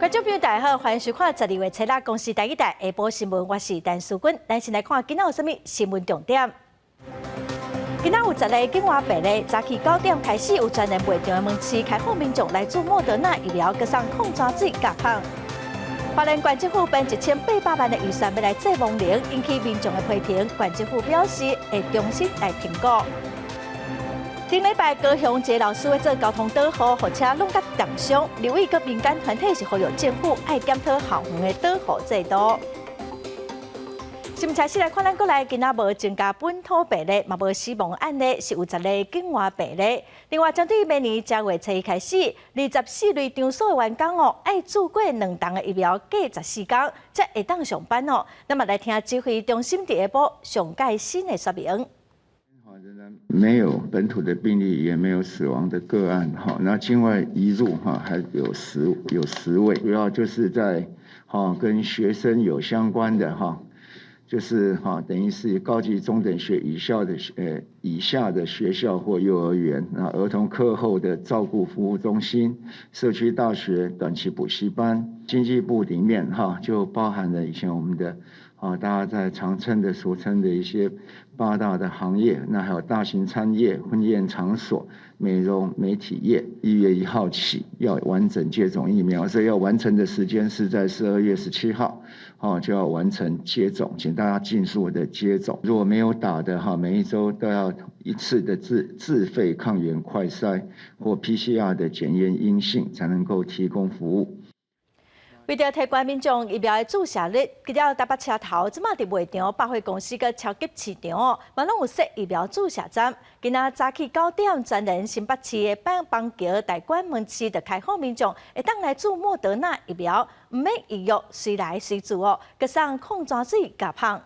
觀眾朋友大家好，歡迎收看12月初六公視台語台下晡新聞，我是陳淑君。咱先來看今仔有啥物新聞重點。今仔有十个境外病例，早起9點開始有全聯賣場的門市開放民眾來注莫德納疫苗，閣送礦泉水加香。花蓮縣政府編1800萬的預算欲來祭亡靈，引起民眾的批評。縣政府表示會重新來評估。頂禮拜高雄一个老師咧做交通導護，予車挵共重傷，立委佮民間團體是呼籲政府愛檢討校園的導護制度。新聞開始來看，咱國內今仔無增加本土病例，嘛無死亡案例，是有十个境外病例。另外，針對明年正月初一開始，24類場所的員工哦，愛注過兩針的疫苗，隔14天才會當上班哦。咱嘛來聽指揮中心佇下晡上蓋新的說明。沒有本土的病例，也沒有死亡的個案，哈。那境外移入哈，還有10位，主要就是在哈跟學生有相關的哈。就是哈，等於是高級中等學以下的以下的學校或幼兒園，那兒童課後的照顧服務中心、社區大學、短期補習班。經濟部裡面哈，就包含了以前我們的啊，大家在常稱的俗稱的一些八大的行業，那還有大型餐業、婚宴場所、美容美體業。1月1號起要完整接種疫苗，所以要完成的時間是在12月17號。哦，就要完成接種，請大家盡速的接種。如果沒有打的哈，每一周都要一次的自費抗原快篩或 PCR 的檢驗陰性，才能夠提供服務。為著提懸民眾疫苗的注射率，除了台北車頭，這馬佇賣場、百貨公司佮超級市場哦，嘛攏有設疫苗注射站。今仔早起九點，全聯新北市的板橋大館門市就開放民眾會當來注莫德納疫苗，毋免預約，隨來隨注哦，閣送礦泉水共香。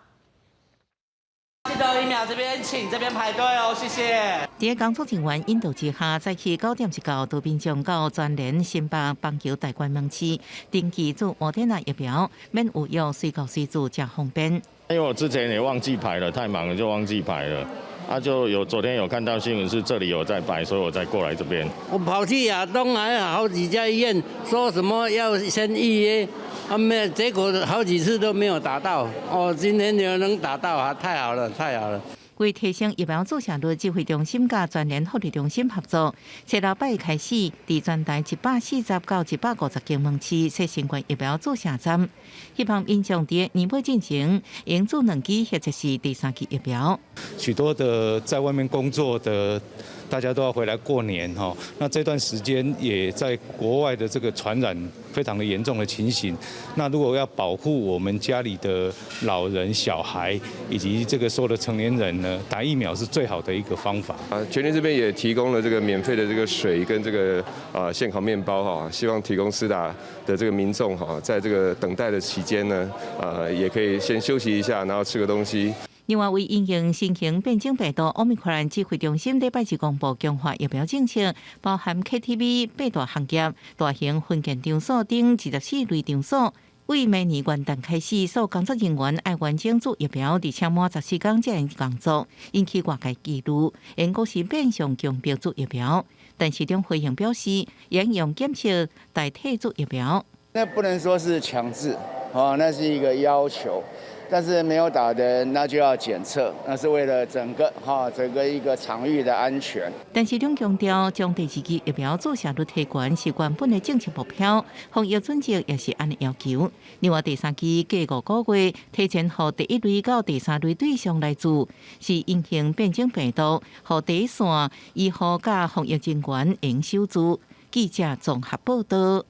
記得疫苗這邊請，這邊排隊哦，謝謝。佇工作人員引導之下，早起9點一到，多民眾到全聯新北板橋大館門市登記注莫德納疫苗，免預約，隨到隨注，誠方便。因為我之前也忘記排了，太忙了就忘記排了。啊，就有昨天有看到新聞是這裡有在排，所以我再過來這邊。我跑去亞東還有好幾家醫院，說什麼要先預約，啊沒，結果好幾次都沒有打到。哦，今天就能打到啊，太好了，太好了。為提升疫苗注射率，指揮中心佮全聯福利中心合作，初六拜開始，佇全台140到150間門市設新冠疫苗注射站，希望民眾佇年尾進前用注兩劑或者是第三劑疫苗。許多的在外面工作的，大家都要回來過年哈，那這段時間也在國外的這個傳染非常的嚴重的情形，那如果要保護我們家裡的老人、小孩以及這個所有的成年人呢，打疫苗是最好的一個方法。啊，全聯這邊也提供了這個免費的這個水跟這個啊現烤麵包哈，希望提供施打的這個民眾哈，在這個等待的期間呢，啊也可以先休息一下，然後吃個東西。另外，為因應新型變種病毒奧密克戎，指揮中心禮拜二公布強化疫苗政策，包含 KTV、八大行業、大型婚宴場所等24類場所。為明年元旦開始，所有工作人員愛完整注疫苗，而且滿14天才會工作，引起外界疑慮，應該是變相強迫注疫苗。但市長回應表示，應用檢測代替注疫苗。那不能說是強制，哦，那是一個要求。但是沒有打的，那就要檢測，那是為了整個哈整個一個場域的安全。但市長強調，將第二劑疫苗注射率提懸是原本的政策目標，防疫準則也是按呢要求。另外，第三劑隔5個月提前予第一類到第三類對象來注，是因應變種病毒，予第一線醫護佮防疫人員用首注。記者綜合報道。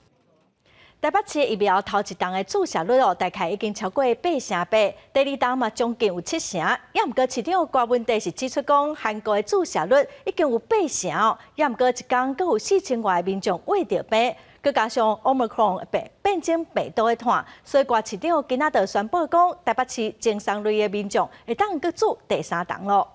台北市疫苗頭一針的注射率哦，大概已經超過8.8成，第二針嘛將近有7成。也毋過市長郭文帝是指出講，韓國的注射率已經有八成哦，也毋過一工閣有4000外民眾穢著病，閣加上 Omicron 變種病毒的傳，所以郭市長今仔就宣布講，台北市前三類的民眾會當閣注第三針囉。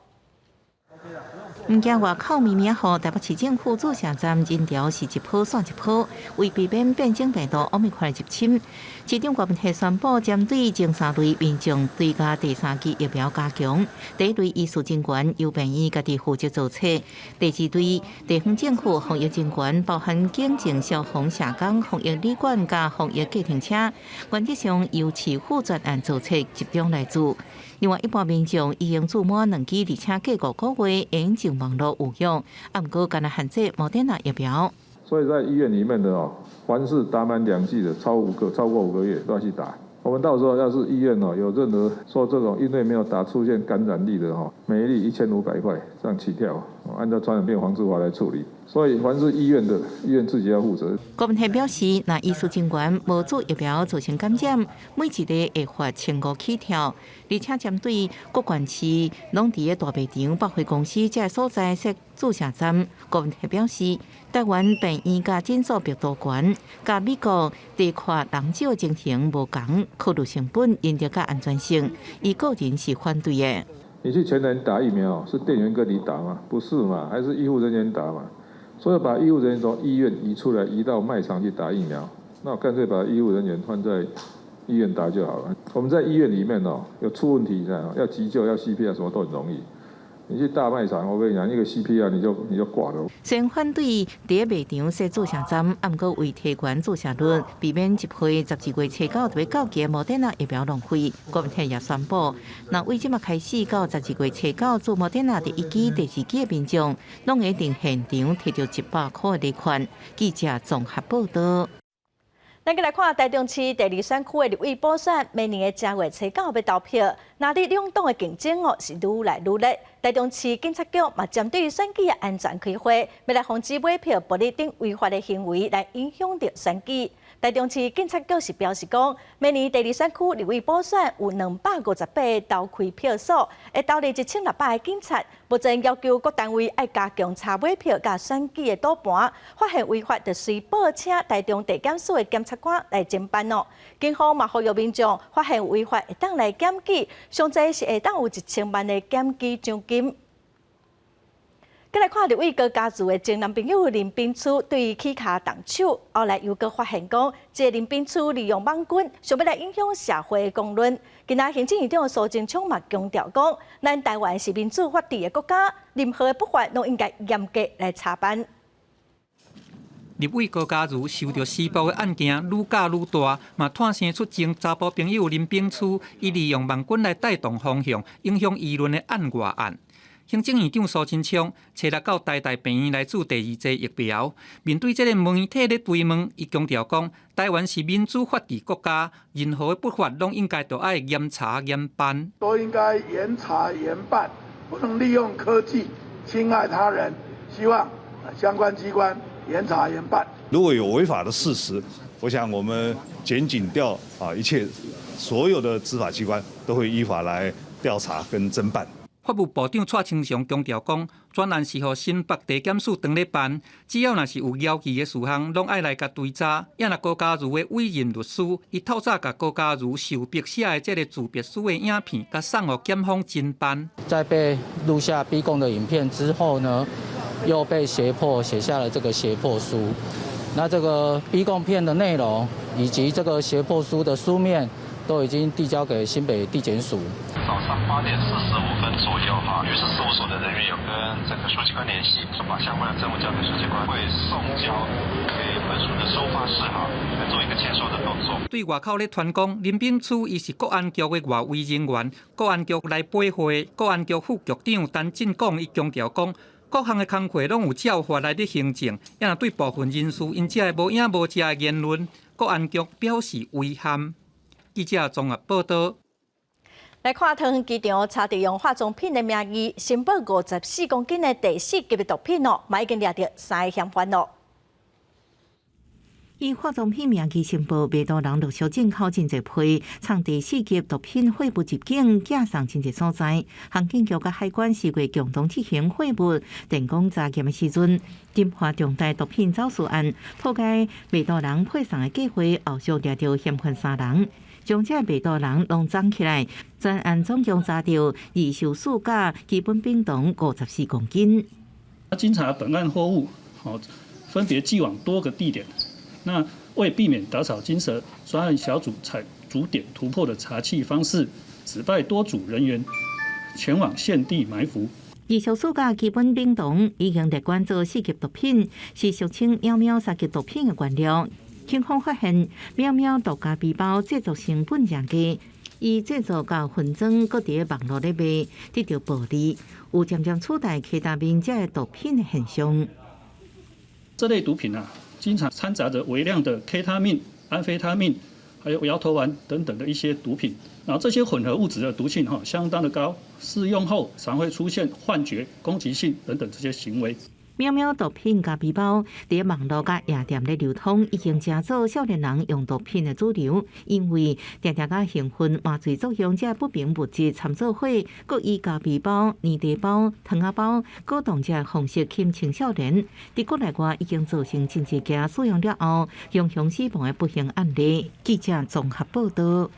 毋驚外口暝暝雨，台北市政府注射站人潮是一波煞一波，為避免變種病毒奧密克戎入侵，市長郭文泰宣布針對前三類民眾追加第三劑疫苗加強。第一類醫事人員由病院家己負責做冊，第二類地方政府防疫人員包含警政、消防、社工、防疫旅館佮防疫計程車，原則上由市府專案做冊集中來注。另外，一般民眾已經注滿兩劑，而且過5個月會用網路預約，啊，毋過干焦限制莫德納疫苗。所以在醫院裡面的哦，凡是打滿兩劑的，超過5個月都要去打。我們到時候要是醫院哦有任何說這種因為沒有打出現感染力的哦，每一例1500塊這樣起跳，按照傳染病防治法來處理。所以凡是醫院的，醫院自己要負責。郭文泰表示，若醫事人員無注疫苗造成感染，每一個會罰1500起跳。而且針對各縣市攏佇咧大賣場、百貨公司這个所在設注射站，郭文泰表示，台灣病院佮診所密度懸，佮美國地闊人少情形無仝，考慮成本、人力佮安全性，伊個人是反對的。你去全聯打疫苗，是店員跟你打嗎？不是嘛，還是醫護人員打嘛？所以把醫護人員從醫院移出來，移到賣場去打疫苗，那我乾脆把醫護人員放在醫院打就好了。我們在醫院裡面哦，有出問題，要急救、要 CPR 什麼都很容易。你去大賣場，我跟你講，一個 CPR 你就掛了。雖然反對佇賣場設注射站，毋過為提懸注射率，避免一批12月初九就欲到期莫德納疫苗浪費，郭文泰也宣布，若為這馬開始到12月初九注莫德納第一劑、第二劑的民眾，攏會佇現場提著100塊禮券。記者綜合報道。咱閣來看台中市第二選區的立委補選，明年的正月初九欲投票，那佇兩黨的競爭哦是愈來愈熱。台中市警察局嘛針對選舉的安全開會，欲來防止買票、暴力等違法的行為來影響著選舉。台中市警察局是表示講，明年第二選區立委補選有258個投開票所，會投入1600個警察。目前要求各單位愛加強查買票佮選舉的賭盤，發現違法就隨報請台中地檢署的檢察官來偵辦哦。警方嘛呼籲民眾發現違法會當來檢舉，上濟是會當有1000萬的檢舉獎金。閣來看立委高嘉瑜的前男朋友林秉樞對伊起跤動手，後來又閣發現講，這個林秉樞利用網軍，想欲來影響社會的公論。今仔行政院長蘇貞昌嘛強調講，咱台灣是民主法治的國家，任何的不法攏應該嚴格來查辦。立委高嘉瑜受著施暴的案件愈攪愈大，嘛湠生出前查埔朋友林秉樞，伊利用網軍來帶動風向，影響輿論的案外案。行政院長蘇貞昌初六到台大病院來注第二劑疫苗，面對這个媒體咧追問，伊強調講，台灣是民主法治國家，任何的不法攏應該都愛嚴查嚴辦。都應該嚴查嚴辦，不能利用科技侵害他人。希望相關機關嚴查嚴辦。如果有違法的事實，我想我們檢警調啊，一切所有的執法機關都會依法來調查跟偵辦。法務部長蔡清祥強調講，專案是予新北地檢署當咧辦，只要若是有嫌疑的事項，攏愛來共追查。也若高嘉瑜的委任律師，伊透早共高嘉瑜受逼寫的這个自白書的影片，共送予檢方偵辦。在被錄下逼供的影片之後呢，又被脅迫寫下了這個脅迫書。那這個逼供片的內容以及這個脅迫書的書面，都已經遞交給新北地檢署。早上8點45分左右，哈，律師事務所的人員有跟這個書記官聯繫，說把相關的證物交給書記官，會送交給本署的收發室，哈，來做一個簽收的動作。對外口咧傳講，林秉樞伊是國安局的外圍人員，國安局來背貨，國安局副局長陳進廣伊強調講，各項的工課攏有照法來咧行政，也若對部分人士𪜶這个無影無跡的言論，國安局表示遺憾。記者綜合報道。來看桃園機場查著用化妝品的名義申報54公斤的第四級的毒品哦，嘛已經掠著三个嫌犯囉。以化妝品名義申報，賣毒人陸續進口真濟批，藏第四級毒品貨物入境，寄送真濟所在。航警局佮海關四月共同執行貨物電工查驗的時陣，偵破重大毒品走私案，破解賣毒人配送的計劃，後續掠著嫌犯三人。將這被盜人攏摠起來。全案總共查著二溴四鉀基本冰糖54公斤。經查本案貨物，分別寄往多個地點。那為避免打草驚蛇，專案小組採逐點突破的查緝方式，指派多組人員前往現地埋伏。二溴四鉀基本冰糖已經列管做四級毒品，是俗稱喵喵三級毒品的原料。警方發現喵喵毒咖啡包製作成本誠低，伊製作佮分裝，閣佇咧網路咧賣，得著暴利，有漸漸取代 K 他命這个毒品的現象。這類毒品啊，經常摻雜著微量的 K 他命、安非他命，還有搖頭丸等等的一些毒品。然後這些混合物質的毒性哈相當的高，試用後常會出現幻覺、攻擊性等等這些行為。喵喵毒品咖啡包佇網路佮夜店咧流通，已經成做少年人用毒品的主流。因為定定佮興奮麻醉作用，這不明物質摻做伙，閣以咖啡包、奶茶包、糖仔包鼓動這方式吸引青少年。佇國內外已經造成真濟件使用了後，雄雄死亡的不幸案例。記者綜合報導。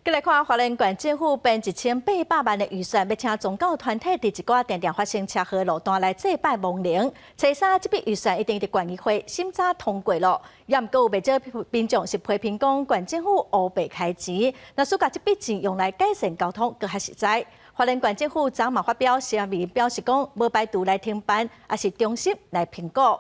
閣來看花蓮縣政府編1800萬的預算，欲請宗教團體佇一寡定定發生車禍路段來祭拜亡靈。初三這筆預算已經佇縣議會審查通過囉，也毋過有袂少民眾是批評講縣政府烏白開錢，若是共這筆錢用來改善交通，閣較實在。花蓮縣政府昨嘛發表聲明，表示講無排除來停辦，抑是重新來評估。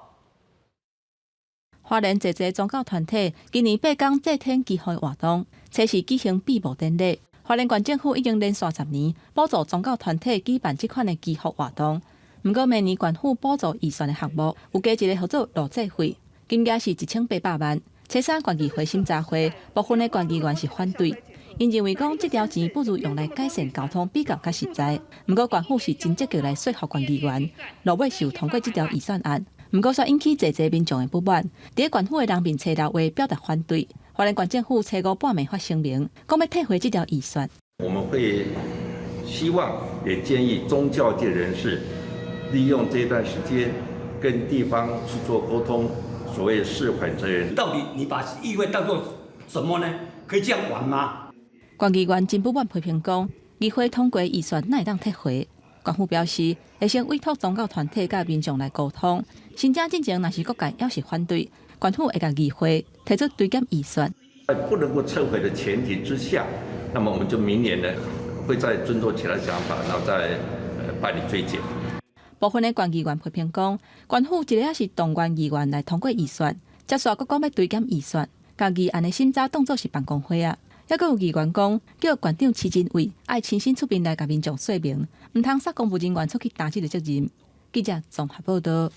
花蓮濟濟宗教團體今年八工祭天祈福活動，初四舉行閉幕典禮。花蓮縣政府已經連續10年補助宗教團體舉辦這款的祈福活動。毋過明年縣府補助預算的項目有加一個號做路祭費，金額是1800萬。初三縣議會審查會，部分的縣議員是反對，𪜶認為講這條錢不如用來改善交通比較較實在。毋過縣府是真積極來說服縣議員，落尾是有通過這條預算案。毋過煞引起濟濟民眾的不滿，佇咧縣府的人面冊留話表達反對。花蓮縣政府初五半暝發聲明，講欲退回這條預算。我們會希望，也建議宗教界人士利用這段時間跟地方去做溝通，所謂釋緩責任。到底你把議會當作什麼呢？可以這樣玩嗎？縣議員真不滿批評講，議會通過預算，哪會當撤回？縣府表示，會先委託宗教團體佮民眾來溝通。申請進前，若是各界猶是反對，縣府會共議會提出追減預算。在不能夠撤回的前提之下，那麼我們就明年呢，會再尊重其他想法，然後再辦理追減。部分的縣議員批評講，縣府一下是動員議員來通過預算，接續閣講欲追減預算，共議案的審查當作是辦公會啊。猶閣有議員講，叫縣長徐仁偉愛親身出面來共民眾說明，毋通煞公務人員出去擔這个責任。記者綜合報導。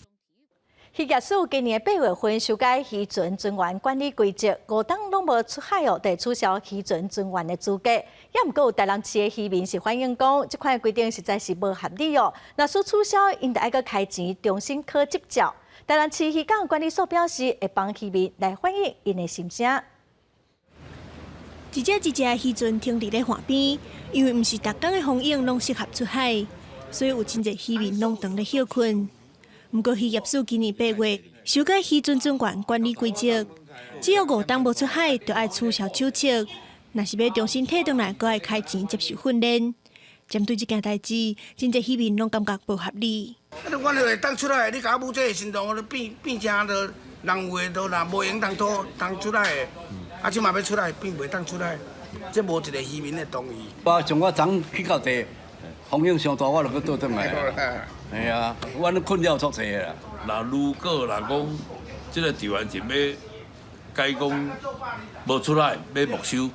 漁業署今年8月份修改漁船船員管理規則，五冬攏無出海哦，就取消漁船船員的資格。也毋過有台南市的漁民是反映講，這款規定實在是無合理哦。若是取消，𪜶著愛閣開錢重新考執照。台南市漁港管理所表示，會幫漁民來反映𪜶的心聲。一隻一隻漁船停佇咧岸邊，因為毋是逐工的風湧攏適合出海，所以有真濟漁民攏蹛咧歇睏。毋過漁業署今年8月修改漁船船員管理規則，只要五冬無出海，就愛取消手冊。若是欲重新提轉來，閣愛開錢接受訓練。針對這件代誌，真濟漁民攏感覺無合理。啊！你阮會當出來，你共我舞這個行動，變變成都人有的都若無閒通拖通出來的，啊，這嘛欲出來變袂當出來，這無一個漁民的同意。我像我昨去到地，風湧傷大，我就閣倒轉來。係啊，阮困擾足濟的啦。若如果若講這个台灣前欲改講無出來，欲沒收，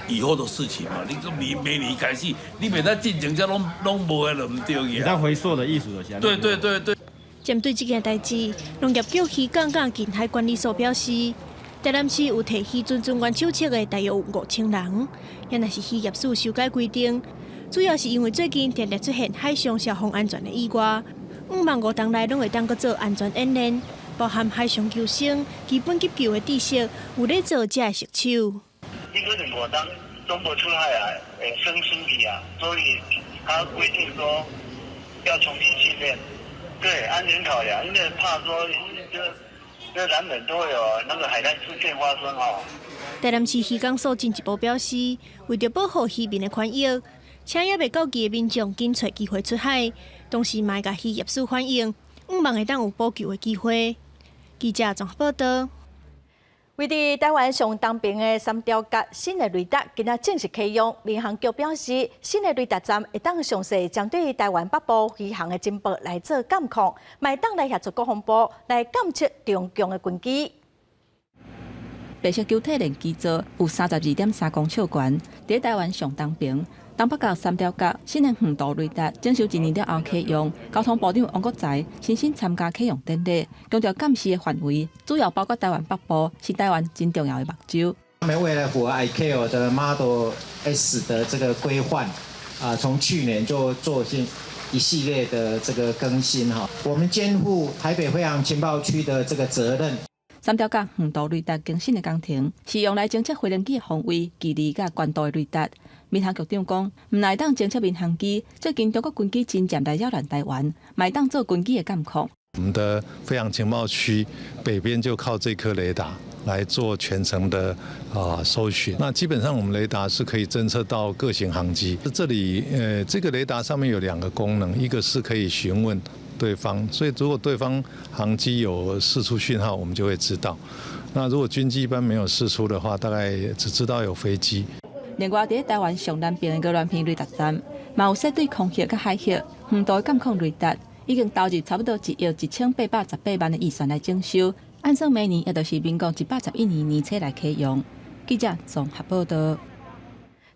以後的事情嘛，你講明明年開始，你袂使進前才攏攏無的就毋對去你當回溯的意思就是。對對對對。針對這件代誌，農業局漁港佮近海管理所表示，台南市有提漁船船員手冊的大約有5000人，也若是漁業署修改規定，主要是因為最近定定出現海上消防安全的意外，向望5冬內攏會當閣做安全演練，包含海上救生、基本急救的知識，有咧做才會熟手。你可能五冬攏無出海啊，會生疏去啊，所以他規定說要重新訓練，對安全考量，因為怕說就這難免都會有那個海難事件發生哦。台南市漁港所進一步表示，為著保護漁民的權益，請猶未到期的民眾緊揣機會出海，同時嘛會共漁業署反映，向望會當有補救的機會。記者綜合報道。位佇台灣上東邊的三貂角新的雷達，今仔正式啟用。民航局表示，新的雷達站會當詳細針對台灣北部飛行的情報來做監控，嘛會當來協助國防部來監測中共的軍機。白色球體連基座有32.3公尺懸，佇台灣上東邊。東北角三貂角新的遠途雷達整修一年了後啟用，交通部長王國材親身參加啟用典禮，強調監視的範圍主要包括台灣北部，是台灣真重要的目睭。他們為了符合 ICAO 的 Model S 的這個規範，啊，從去年就做進一系列的這個更新哈。我們肩負台北飛航情報區的這個責任。三貂角遠途雷達更新的工程，是用來偵測飛行機的方位、距離佮高度的雷達。民航局長講，毋但會當偵測民航機，最近中國軍機真濟來擾亂台灣，嘛會當做軍機的監控。我們的飛航情報區北邊就靠這顆雷達來做全程的搜尋。那基本上我們雷達是可以偵測到各型航機。這裡這個雷達上面有兩個功能，一個是可以詢問對方，所以如果對方航機有釋出訊號，我們就會知道。那如果軍機一般沒有釋出的話，大概只知道有飛機。另外，佇台灣上南邊的鵝鑾鼻雷達站，嘛有設對空域佮海域遠途監控雷達，已經投入差不多1億1818萬的預算來整修。按算明年，也就是民國111年年初來啟用。記者綜合報道。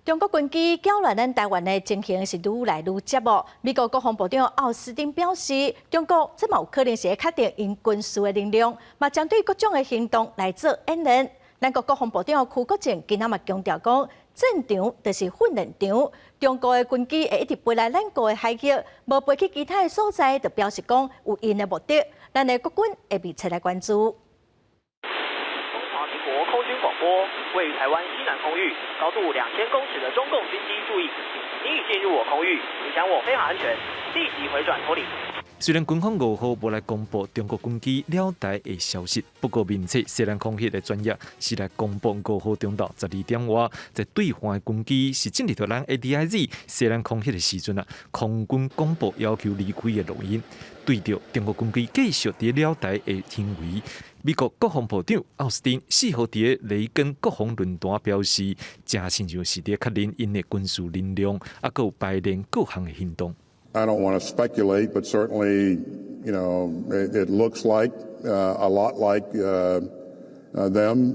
中國軍機攪亂咱台灣的情形是愈來愈捷哦。美國國防部長奧斯汀表示，中國這嘛有可能是會確定𪜶軍事的能量，嘛針對各種的行動來做演練。咱國國防部長邱國正今仔嘛強調講，戰場就是訓練場，中國的軍機會一直飛來咱國的海域，無飛去其他的所在，就表示講有𪜶的目的。咱的國軍會密切來關注。中華民國空軍廣播，位於台灣西南空域，高度2000公尺的中共軍機注意，你已進入我空域，影響我飛航安全，立即回轉脫離。雖然軍方5號無來公布中國軍機繞台的消息，不過面冊西南空域的專頁是來公布5號中晝12點外，在對岸的軍機是進入到咱 ADIZ 西南空域的時陣啊，空軍廣播要求離開的錄音，對著中國軍機繼續佇繞台的行為，美國國防部長奧斯汀4號佇雷根國防論壇表示，誠親像是佇確認𪜶的軍事能量，猶閣有排練各項的行動。 I don't want to speculate, but certainly, it looks like a lot like them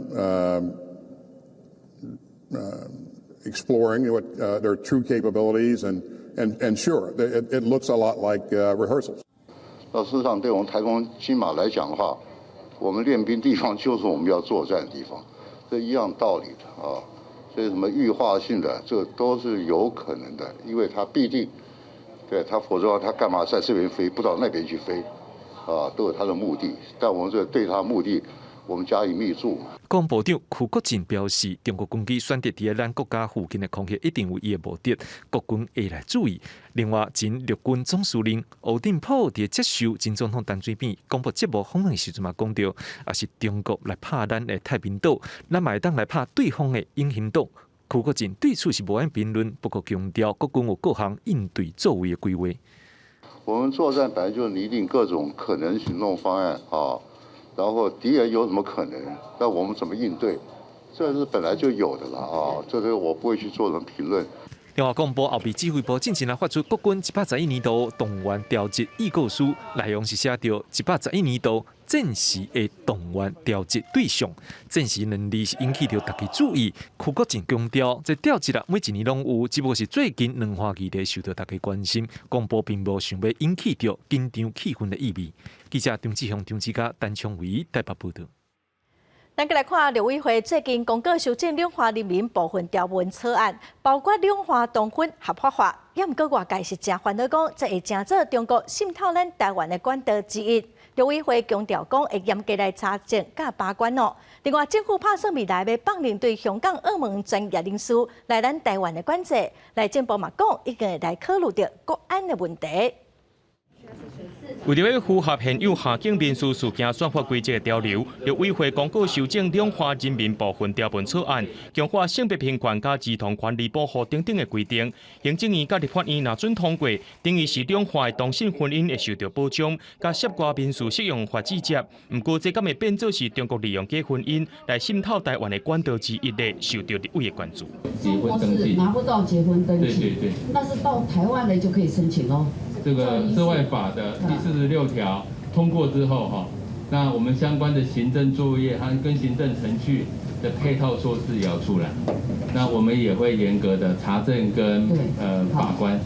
exploring what their true capabilities, and sure, it looks a lot like rehearsals. 那事實上，對我們台空金馬來講的話，我們練兵地方就是我們要作戰的地方，這一樣道理的啊。所以什麼預化性的，這都是有可能的，因為它必定。對他，否則的話，他幹嘛在這邊飛，不到那邊去飛？啊，都有他的目的。但我們這對他目的，我們加以密注。國防部長邱國正表示，中國軍機選擇佇咱國家附近的空域，一定有伊的目的，國軍會來注意。另外，前陸軍總司令歐定普佇接受前總統陳水扁廣播節目訪問時陣嘛講著，若是中國來拍咱的太平島，咱嘛會當來拍對方的永興島。邱國正對此是無愛評論，不過強調國軍有各項應對作為的規劃。我們作戰本來就擬定各種可能行動方案啊，然後敵人有什麼可能，那我們怎麼應對，這是本來就有的了啊，這個我不會去做什麼評論。另外，廣播後備指揮部進前來發出國軍111年度動員調集預告書，內容是寫著111年度戰時的動員調集對象，戰時能力是引起著大家注意。邱國正強調，這調集啦，每一年攏有，只不過是最近兩岸議題受到大家關心，廣播並無想欲引起著緊張氣氛的意味。記者張志雄、張志嘉、陳昌維台北報導。咱閣來看陸委會最近公告修正兩岸人民部分條文草案，包括兩岸通婚合法化。猶毋過外界是誠煩惱講，這會成做中國滲透咱台灣的管道之一。陸委會強調講，會嚴格來查證佮把關哦。另外，政府拍算未來欲放任對香港、澳門專業人士來咱台灣的管制。內政部嘛講，已經會來考慮著國安的問題。為著欲符合現有下境民事事件選法規則的潮流，陸委會公告修正兩化人民部分條文草案，強化性別平權佮兒童權利保護等等的規定。行政院佮立法院若准通過，等於是兩化的同性婚姻會受著保障，佮涉外民事適用法制接。毋過，這敢會變做是中國利用假婚姻來滲透台灣的管道之一咧，受著立委的關注。中國是拿不到結婚登記，對對對，但是到台灣來就可以申請哦。這個涉外法的第46條通過之後，哈，那我們相關的行政作業和跟行政程序的配套措施也要出來，那我們也會嚴格的查證跟把關。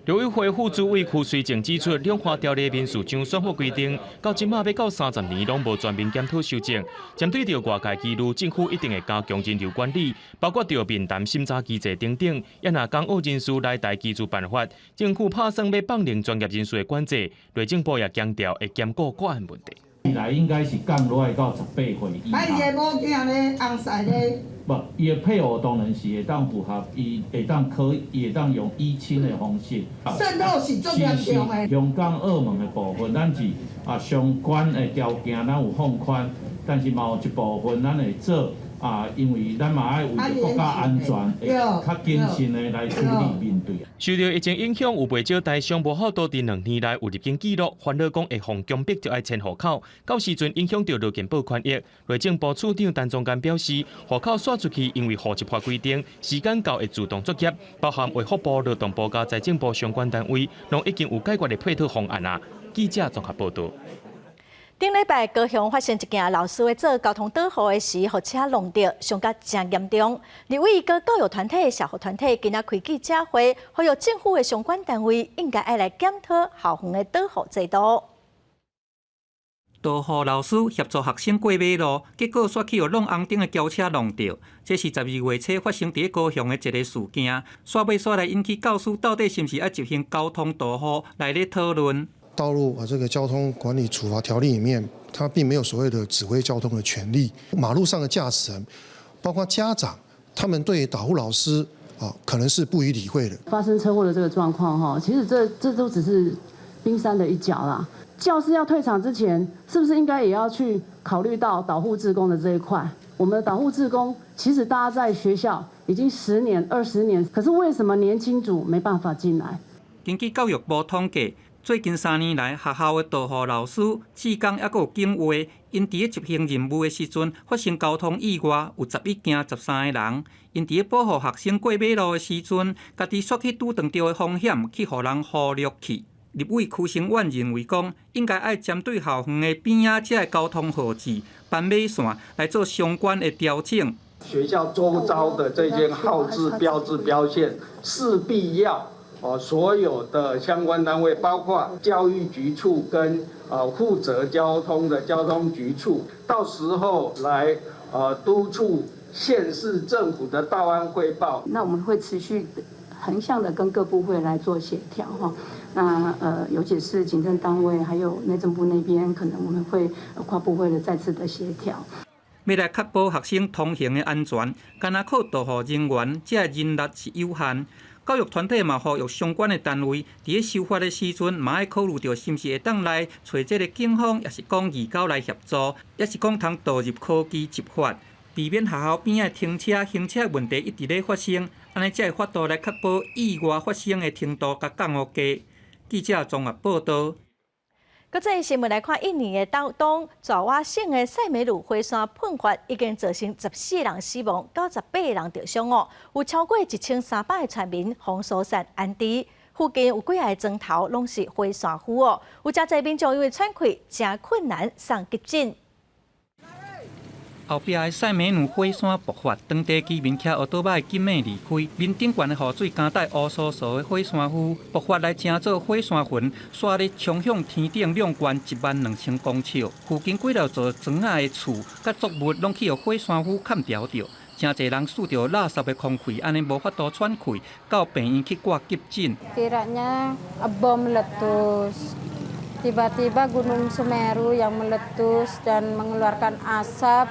陸委會副主委邱瑞正指出，兩化條例民事上選法規定，到這馬欲到30年攏無全面檢討修正。針對著外界疑慮，政府一定會加強人流管理，包括著面談審查機制等等。也若港澳人士來台居住辦法，政府拍算欲放寬專業人士的管制。內政部也強調會兼顧個案問題。未來應該是降落來到18歲以下。啊，伊的某囝咧，翁婿咧。無，伊的配偶當然是會當符合，伊會當可以，會當用依親的方式。滲透是足嚴重的。香港、澳門的部分，咱是啊相關的條件，咱有放寬，但是嘛有一部分咱會做啊，因為咱嘛愛為著國家安全，會較謹慎的來處理面對。受著疫情影響，有袂少台商無法度佇2年內有入境記錄，煩惱講會予強迫著愛遷戶口，到時陣影響著勞健保權益。內政部次長陳宗墀表示，戶口徙出去，因為戶籍法規定，時間到會自動作業，包含衛福部、勞動部佮財政部相關單位，攏已經有解決的配套方案啊。記者綜合報導。頂禮拜高雄發生一件老師咧做交通導護的時，予車挵著，傷甲誠嚴重。立委佮教育團體、社福團體今仔開記者會，呼籲政府的相關單位應該愛來檢討校園的導護制度。導護老師協助學生過馬路，結果煞去予挵紅燈的轎車挵著。這是12月初發生佇高雄的一個事件，煞尾煞來引起教師到底是毋是愛執行交通導護來咧討論。道路啊，這個交通管理處罰條例裡面，它並沒有所謂的指揮交通的權利。馬路上的駕駛人，包括家長，他們對導護老師啊，可能是不予理會的。發生車禍的這個狀況，哈，其實這都只是冰山的一角啦。教師要退場之前，是不是應該也要去考慮到導護志工的這一塊？我們的導護志工其實大家在學校已經10年、20年，可是為什麼年輕組沒辦法進來？根據教育部統計，最近3年來，學校的導護老師、志工抑閣有警衛，𪜶佇咧執行任務的時陣，發生交通意外有11件13個人。𪜶佇咧保護學生過馬路的時陣，家己煞去拄著著的風險，去予人忽略去。立委區聲遠認為講，應該愛針對校園的邊仔這个交通號誌、斑馬線來做相關的調整。學校周遭的這些號誌、標誌、標線，勢必要哦，所有的相關單位，包括教育局處跟負責交通的交通局處，到時候來督促縣市政府的道安匯報。那我們會持續橫向的跟各部會來做協調哈。那尤其是警政單位，還有內政部那邊，可能我們會跨部會的再次的協調。欲來確保學生通行的安全，干焦靠導護人員，這个人力是有限。教育團體嘛呼籲相關的單位，佇咧修法的時陣，嘛愛考慮著是毋是會當來揣這个警方，抑是講義交來協助，抑是講通導入科技執法，避免學校邊仔停車、行車問題一直咧發生，按呢才會法度來確保意外發生的程度共降予低。記者綜合報導。國際新聞來看，印尼的東爪哇省的塞梅魯火山噴發，已經造成14人死亡，98個人著傷哦。有超過1300個村民予疏散安置，附近有幾个莊頭攏是火山灰哦。有誠濟民眾因為喘氣誠困難，送急診。後壁的塞梅魯火山爆發，當地居民騎烏多擺緊欲離開，面頂懸的雨水夾帶烏趖趖的火山灰爆發來，成做火山雲，煞咧衝向天頂，兩懸1萬2千公尺。附近幾落座莊仔的厝佮作物攏去予火山灰崁牢著，誠濟人吸著垃圾的空氣，按呢無法度喘氣，到病院去掛急診。 Kiranya bom meletus. Tiba-tiba Gunung Semeru yang meletus dan mengeluarkan asap.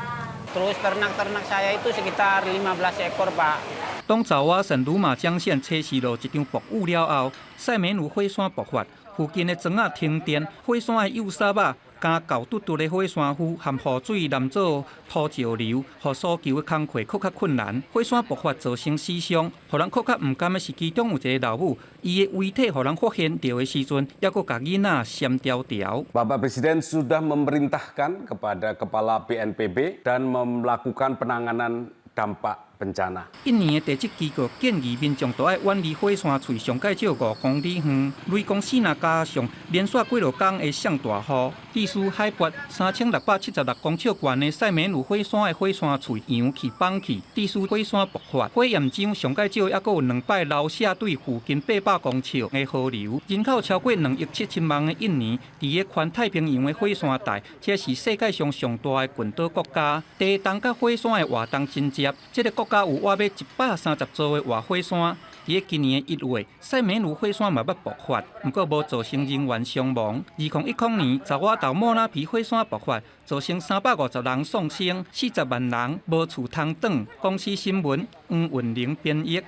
Terus ternak-ternak saya itu sekitar 15 ekor, Pak. 東爪哇省魯馬江縣初四落一場暴雨了後，塞梅魯火山爆發，附近的庄仔停電，火山的幼捒仔加厚嘟嘟的火山灰和雨水淋做土石流，予搜救的工課閣較困難。火山爆發造成死傷，予人閣較毋甘的是，其中有一个老母，伊的遺體予人發現著的時陣，猶閣共囡仔攕牢牢。 Bapak Presiden sudah memerintahkan kepada Kepala BNPB dan melakukan penanganan dampak bencana。印尼的地質機構建議民眾都愛遠離火山喙上蓋少5公里遠。雷公四若加上連續幾落工的上大雨，致使海拔3676公尺懸的塞梅魯火山的火山喙揚起崩去，致使火山爆發。火焰漿上蓋少猶閣有2擺流瀉對附近800公尺的河流。人口超過2億7千萬的印尼，佇个環太平洋的火山帶，這是世界上上大的群島國家。地動佮火山的活動真濟，這个國家有約莫130座的活火山。佇个今年的1月，塞梅魯火山嘛捌爆發，毋過無造成人員傷亡。2010年，爪哇島莫拉皮火山爆發，造成350人喪生，40萬人無厝通轉。公視新聞黃雲玲編譯。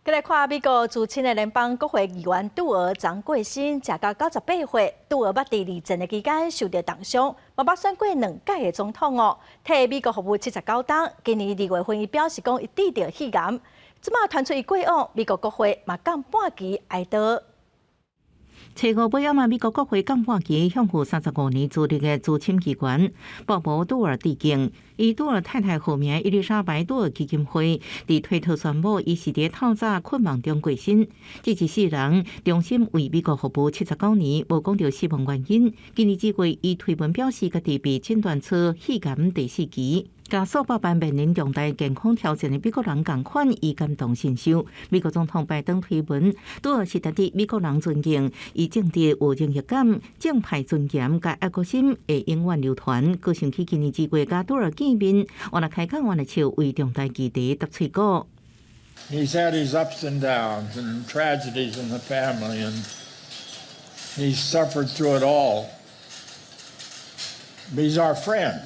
閣來看美國資深的聯邦國會議員杜爾昨過身，食到98歲。杜爾捌佇二戰的期間受著重傷，嘛捌選過兩屆的總統哦，替美國服務79冬。今年2月份，伊表示講伊得著肺癌，這馬傳出伊過往，美國國會嘛降半旗哀悼。初五尾暗啊，美國國會降半旗向有35年資歷的資深議員鮑勃杜爾致敬。以杜爾太太號名伊麗莎白杜爾基金會佇推特宣布，伊是佇透早困夢中過身。這一世人忠心為美國服務79年，無講著死亡原因。今年1月，伊推文表示，家己被診斷出肺癌第四期。佮數百萬面臨重大健康挑戰的美國人仝款，伊感同身受。美國總統拜登推文，杜爾是值得美國人尊敬，伊政治有榮譽感、正派尊嚴佮愛國心會永遠流傳。閣想起今年1月佮杜爾見面，我來開講，我來笑為重大議題答喙鼓。 He's had his ups and downs and tragedies in the family, and he's suffered through it all. He's our friend.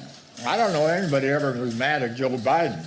I don't know anybody ever was mad at Joe Biden.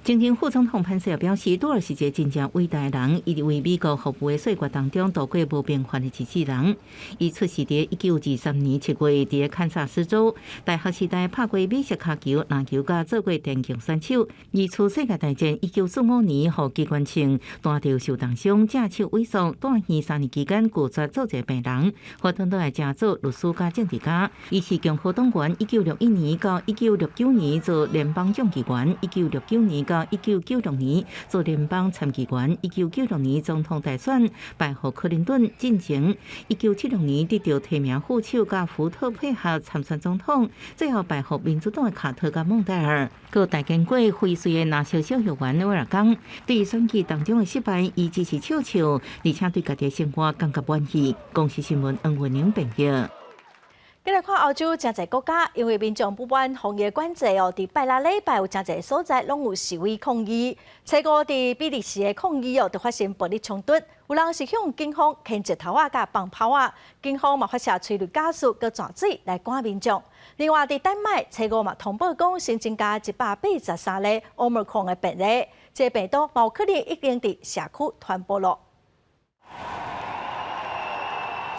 前任副總統潘斯也表示，杜爾是一个真正偉大的人，伊為美國服務的歲月當中度過無平凡的一世人。伊出世佇1923年7月，佇堪薩斯州。大學時代拍過美式跤球、籃球，佮做過電競選手。二次世界大戰1945年，予機關槍彈著受重傷，隻手萎縮，住院3年期間拒絕做一个病人，發轉倒來成做律師佮政治家。伊是共和黨員，1961年到1969年做聯邦眾議員，1969年到1996年做聯邦參議員，1996年總統大選敗予克林頓進前，1976年得著提名副手佮福特配合參選總統，最後敗予民主黨的卡特佮孟戴爾。閣代言過輝瑞的藍色小學員威爾剛，對選舉當中的失敗，伊只是笑笑，而且對家己的生活感覺滿意。公視新聞黃文玲編譯。繼來看歐洲誠濟國家，因為民眾不滿防疫管制哦，佇拜六禮拜有誠濟所在攏有示威抗議。初五佇比利時的抗議哦，就發生暴力衝突，有人是向警方擲石頭仔佮放炮仔，警方嘛發射催淚ガス佮泉水來趕民眾。另外，佇丹麥，初五嘛通報講新增加183例奧密克戎的病例，這個病毒嘛有可能已經佇社區傳播囉。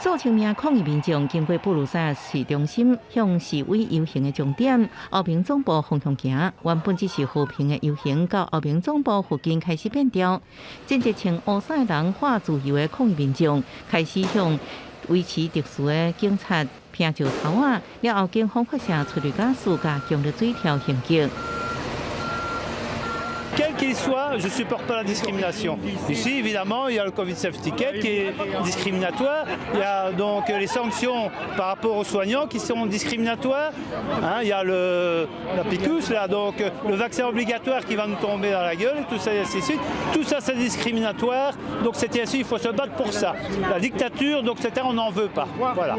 數千名抗議民眾經過布魯塞爾市中心，向示威遊行的終點歐盟總部方向行。原本只是和平的遊行，到歐盟總部附近開始變調。真濟穿烏衫的人喊自由的抗議民眾，開始向維持秩序的警察拋石頭仔，了後警方發射催淚ガス佮強力水柱行擊。 Quel qu'il soit, je ne supporte pas la discrimination. Ici, évidemment, il y a le Covid Safe Ticket qui est discriminatoire. Il y a donc les sanctions par rapport aux soignants qui sont discriminatoires. Hein, il y a la piqûre, là, donc le vaccin obligatoire qui va nous tomber dans la gueule, tout ça et ainsi de suite. Tout ça, c'est discriminatoire. Donc c'est ainsi, il faut se battre pour ça. La dictature, donc c'est on n'en veut pas. Voilà.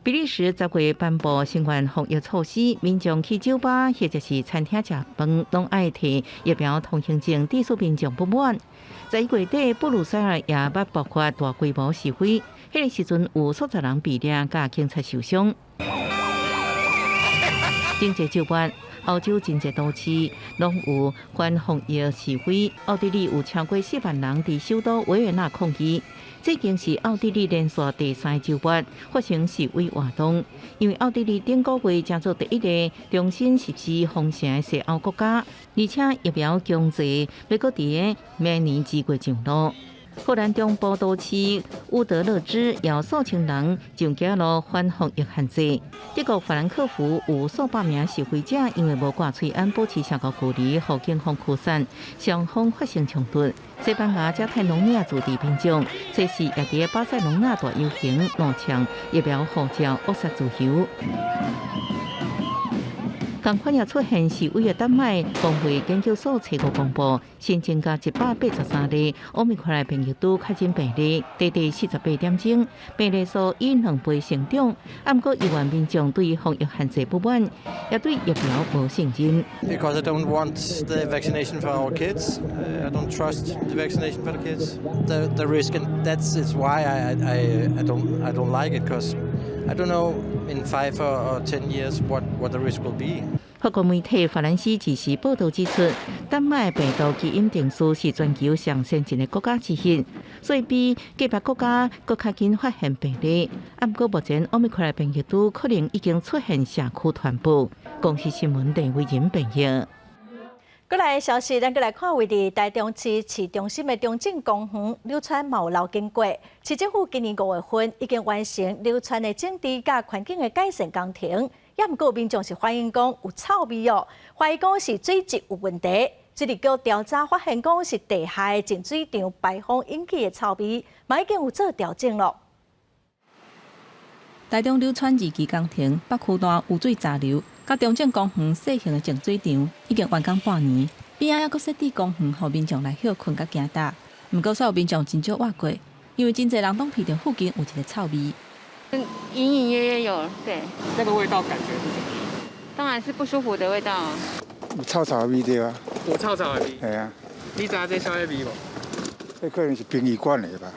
比利時10月頒布新冠防疫措施，民眾去酒吧或者是餐廳食飯，攏愛提疫苗通行證，致使民眾不滿。11月底，布魯塞爾也捌爆發大規模示威，彼个時陣有數十人被掠，佮警察受傷。頂個週末，歐洲真濟都市攏有反防疫示威，奧地利有超過4萬人佇首都維也納抗議。這已經是奧地利連續第三個週末發生示威活動，因為奧地利頂個月成做第一个重新實施封城的西歐國家，而且疫苗強制欲閣佇明年2月上路。荷蘭中部都市烏德勒支有數千人上街路反防疫限制。德國法蘭克福有數百名示威者因為無掛喙罨保持社交距離，予警方驅散，雙方發生衝突。西班牙加泰隆尼亞自治民眾，這時也佇巴塞隆納大遊行，怒嗆疫苗護照扼殺自由。仝款也出現示威的丹麥公衛研究所初步公布，新增加183例奧密克戎變異株確診病例，短短48點鐘，病例數以2倍成長。毋過億萬民眾對防疫限制不滿，也對疫苗無信任。 Because I don't want the vaccination for our kids. I don't trust the vaccination for the kids. The risk, and that's is why I don't like it, because I don't know in 5 or 10 years what the risk will be. 法國媒體法蘭西時事報導指出，丹麥病毒基因定序是全球上先進的國家之一，所以比隔壁國家閣較緊發現病例。毋過目前奧密克戎變異株可能已經出現社區傳播。公視新聞鄭偉仁編譯。過來消息，咱閣來看，位佇台中市市中心的中正公園柳川嘛有流經過。市政府今年5月份已經完成柳川的整治佮環境的改善工程，也毋過民眾是反映講有臭味哦，懷疑講是水質有問題。水利局調查發現講是地下的淨水場排風引起的臭味，嘛已經有做調整囉。台中柳川二期工程北區段污水閘流，佮中正公園細型的淨水場已經完工半年，邊仔猶閣設置公園，予民眾來歇睏佮行踏。毋過所有民眾真少倚過，因為真濟人攏聞著附近有一个臭味。隱隱約約有，對。這個味道感覺是什麼？當然是不舒服的味道。有臭臭的味道啊！有臭臭的味。係啊。你知影這啥物味無？這可能是殯儀館的吧。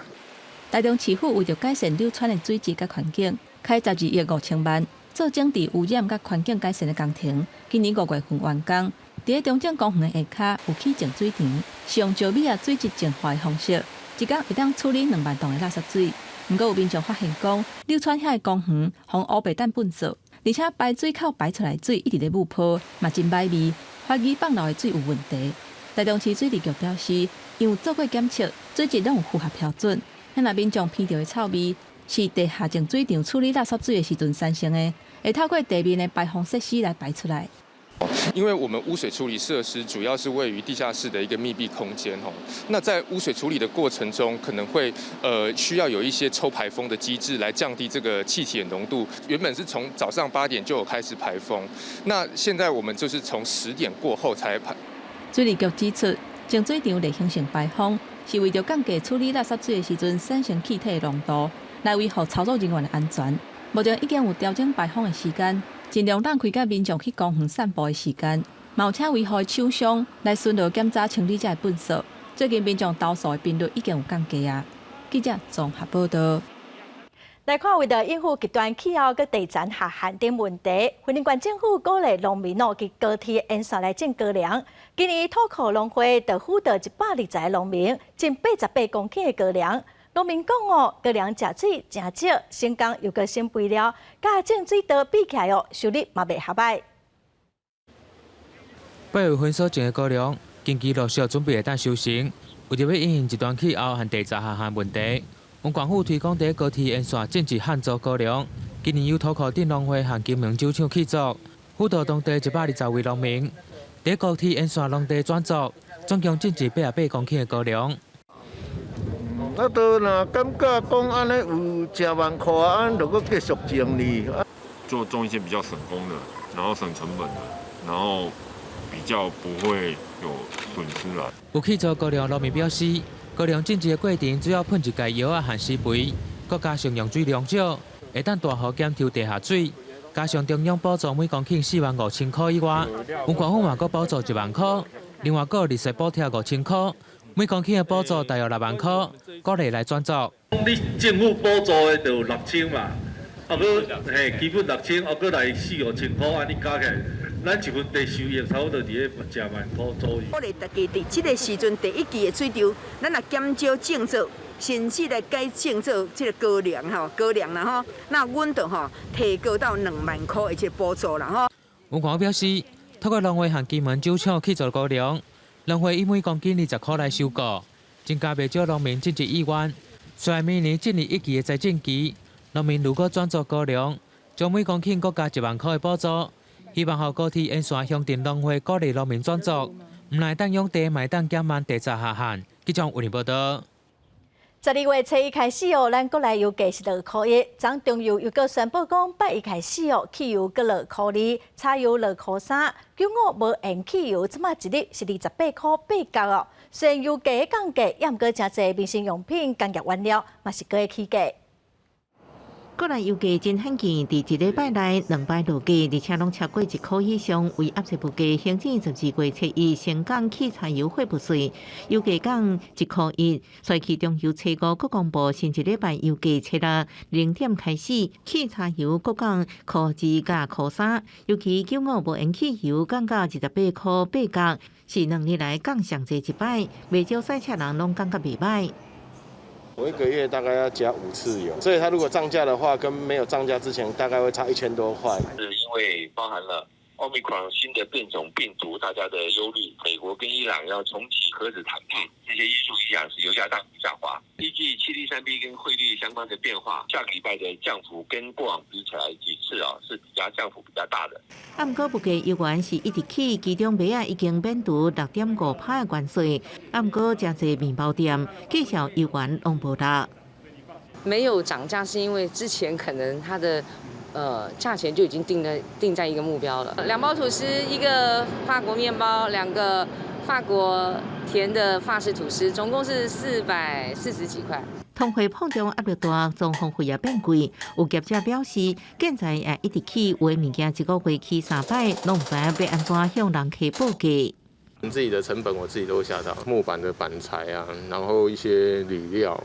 台中市府為著改善柳川的水質佮環境，開12億5千萬做整治污染佮環境改善的工程。今年5月份完工。佇咧中正公園的下跤有起淨水場，是用石米仔水質淨化的方式，一工會當處理2萬噸的垃圾水。毋過有民眾發現講，柳川遐个公園予烏白擲糞埽，而且排水口排出來水一直咧冒泡，嘛真歹味，懷疑放流的水有問題。台中市水利局表示，𪜶有做過檢測，水質攏有符合標準。若民眾聞著的臭味是地下淨水場處理垃圾水的時陣產生的，會透過地面的排放設施來排出來。因為我們污水處理設施主要是位於地下室的一個密閉空間，吼，那在污水處理的過程中，可能會需要有一些抽排風的機制來降低這個氣體的濃度。原本是從早上8點就有開始排風，那現在我們就是從10點過後才排。水利局指出，淨水場例行性排風是為著降低處理垃圾水的時陣產生氣體的濃度，來維護操作人員的安全。目前已經有調整排風的時間。盡量讓開佮民眾去公園散步的時間，嘛有請維護的廠商來巡邏檢查清理這个糞埽。最近民眾投訴的頻率已經有降低啊。記者綜合報道。來看，為著應付極端氣候佮地層下陷等問題，雲林縣政府鼓勵農民哦，去高鐵沿線來種高粱。今年土庫農會就輔導120個農民種88公頃的高粱。農民講哦，高粱食水誠少，省工又閣省肥料，佮種水稻比起來哦，收入嘛袂遐䆀。8月份所種的高粱，近期陸續準備會當收成。為著欲因應極端氣候和地層下陷問題，縣政府推廣佇高鐵沿線種植旱作高粱。今年由土庫鎮農會和金門酒廠合作，輔導當地120位農民，佇高鐵沿線農地轉作，總共種植88公頃的高粱。啊，都若感覺講按呢有誠萬塊，按就閣繼續種哩。做種一些比較省工的，然後省成本的，然後比較不會有損失啦。有去做高粱農民表示，高粱種植的過程主要噴一屆藥仔和施肥，閣加上用水量少，會當大幅減抽地下水。加上中央補助每公頃4萬5千塊以外，縣政府嘛閣補助1萬塊，另外閣有利息補貼5千塊。每公頃的補助大約6萬塊，鼓勵來轉作。你政府補助的就6000嘛，啊閣嘿基本六千，啊閣來四五千塊，按呢加起來，咱一分地收益差不多佇咧食萬箍左右。鼓勵大家佇這个時陣第一季的水稻，咱若減少種作，甚至來改種作這個高粱吼，高粱啦吼，那阮就吼提高到2萬箍的這個補助啦吼。吳廣表示，透過農會和金門酒廠去做高粱，農會以每公斤20箍來收購，增加袂少農民種植意願。雖然明年進入一季的栽種期，農民如果轉做高粱，將每公頃閣加1萬箍的補助，希望予高鐵沿線鄉鎮農會鼓勵農民轉作，毋但當養地，嘛會當減慢地雜下限。記者有報道。12月初一開始哦，咱國內油價是落箍一，昨中油又閣宣布講，拜一開始哦，汽油閣落箍二，柴油落箍三，九五無鉛汽油這馬一日是28箍8角哦。雖然油價降價，也毋過誠濟民生用品、工業原料嘛是閣會起價。國內油價真罕見，佇一禮拜內兩擺落價，而且攏超過1箍以上。為壓制物價，行政12月初一升降汽柴油貨物稅，油價降1箍1。隨去中油初五閣公布新一禮拜油價初六0點開始，汽柴油閣降箍二佮箍三，尤其九五無鉛汽油降到28箍8角，是2年來降上濟一擺，袂少賽車人攏感覺袂䆀。我一個月大概要加五次油，所以它如果漲價的話，跟沒有漲價之前大概會差1000多塊。是因為包含了 Omicron 新的變種病毒，大家的憂慮，美國跟伊朗要重啟核子談判，這些因素影響是油價大幅下滑。依據703B 跟匯率相關的變化，下個禮拜的降幅跟過往比起來幾次啊，是比較降幅比較大的。啊，毋過物價猶原是一直起，其中麥仔已經免除6.5趴的關稅，啊，毋過誠濟麵包店價錢猶原攏無落。沒有漲價是因為之前可能它的價錢就已經定在一個目標了。兩包吐司，一個法國麵包，兩個法國甜的法式吐司，總共是440幾塊。通貨膨脹壓力大，裝潢費也變貴。有業者表示，建材也一直起，有的物件一個月起三擺，攏毋知影欲按怎向人客報價。自己的成本我自己都嚇到，木板的板材啊，然後一些鋁料、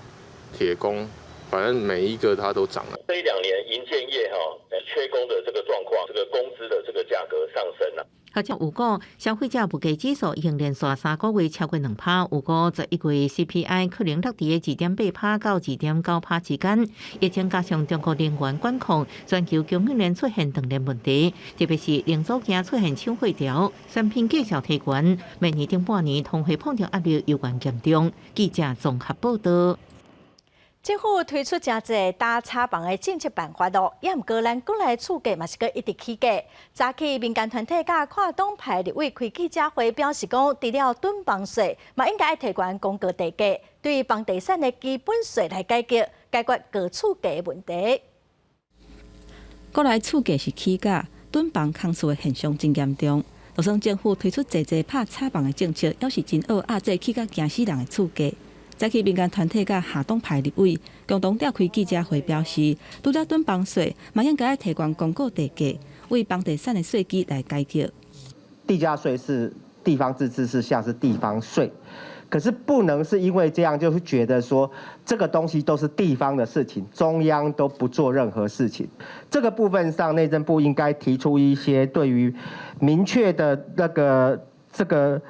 鐵工。反正每一個它都漲了。這一兩年營建業哈缺工的這個狀況，這個工資的這個價格上升了。學者有講，消費者物價指數已經連續3個月超過2趴，預估11月 CPI 可能落佇2.8趴到2.9趴之間。疫情加上中國能源管控，全球供應鏈出現斷鏈問題，特別是零組件出現搶貨潮，產品價數提懸。明年頂半年通貨膨脹壓力猶原嚴重。記者綜合報道。政府推出誠濟打炒房的政策辦法咯，也毋過咱國內厝價嘛是閣一直起價。早起民間團體佮跨黨派立委開記者會表示講，除了躉房稅，嘛應該愛提懸公告地價，對房地產的基本稅來改革，解決高厝價的問題。國內厝價是起價，躉房空厝的現象真嚴重。就算政府推出濟濟拍炒房的政策，猶是真惡壓制起甲驚死人的厝價。早起民間團體佮跨黨派立委共同召開記者會，表示，除了躉房稅，嘛應該愛提懸公告地價，為房地產的稅基來改革。地價稅是地方自治，是像是地方稅，可是不能是因為這樣，就是覺得說這個東西都是地方的事情，中央都不做任何事情。這個部分上，內政部應該提出一些對於明確的那個這個。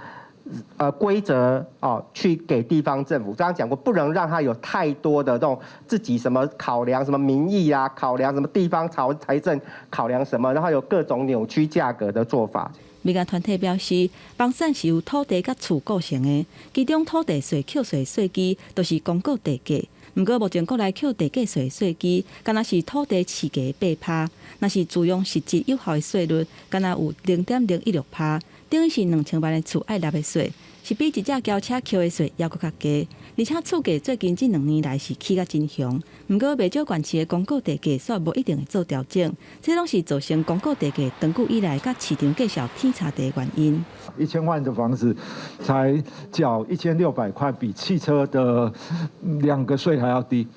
規則哦，去給地方政府。剛剛講過，不能讓他有太多的這種自己什麼考量，什麼民意啊，考量什麼地方財政考量什麼，然後有各種扭曲價格的做法。民間團體表示，房產是由土地佮厝構成的，其中土地稅、扣稅稅基都是公告地價。毋過目前國內扣地價稅稅基，敢若是土地市價8趴，若是使用實質有效的稅率，敢若有0.016趴。等於是2000萬的厝愛納的稅，是比一隻轎車扣的稅猶閣較低。而且厝價最近這2年來是起甲真兇，毋過袂少縣市的公告地價煞無一定會做調整，這攏是造成公告地價長久以來佮市場價數天差地的原因。1000萬的房子才繳1600塊，比汽車的兩個稅還要低。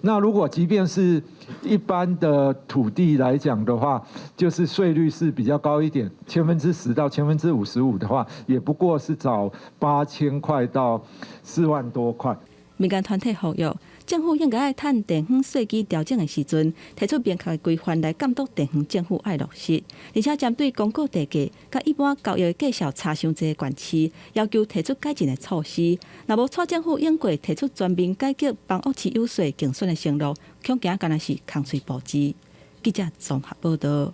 那如果即便是一般的土地來講的話，就是稅率是比較高一點，10%到55%的話，也不過是找8000塊到4萬多塊。民間團體呼籲，政府應該愛趁地方稅基調整的時陣，提出明確的規範來監督地方政府愛落實，而且針對公告地價佮一般交易的價數差傷濟的縣市，要求提出改進的措施。若無蔡政府應過提出全面改革房屋持有稅競選的承諾，恐驚敢若是空喙布字。記者綜合報導。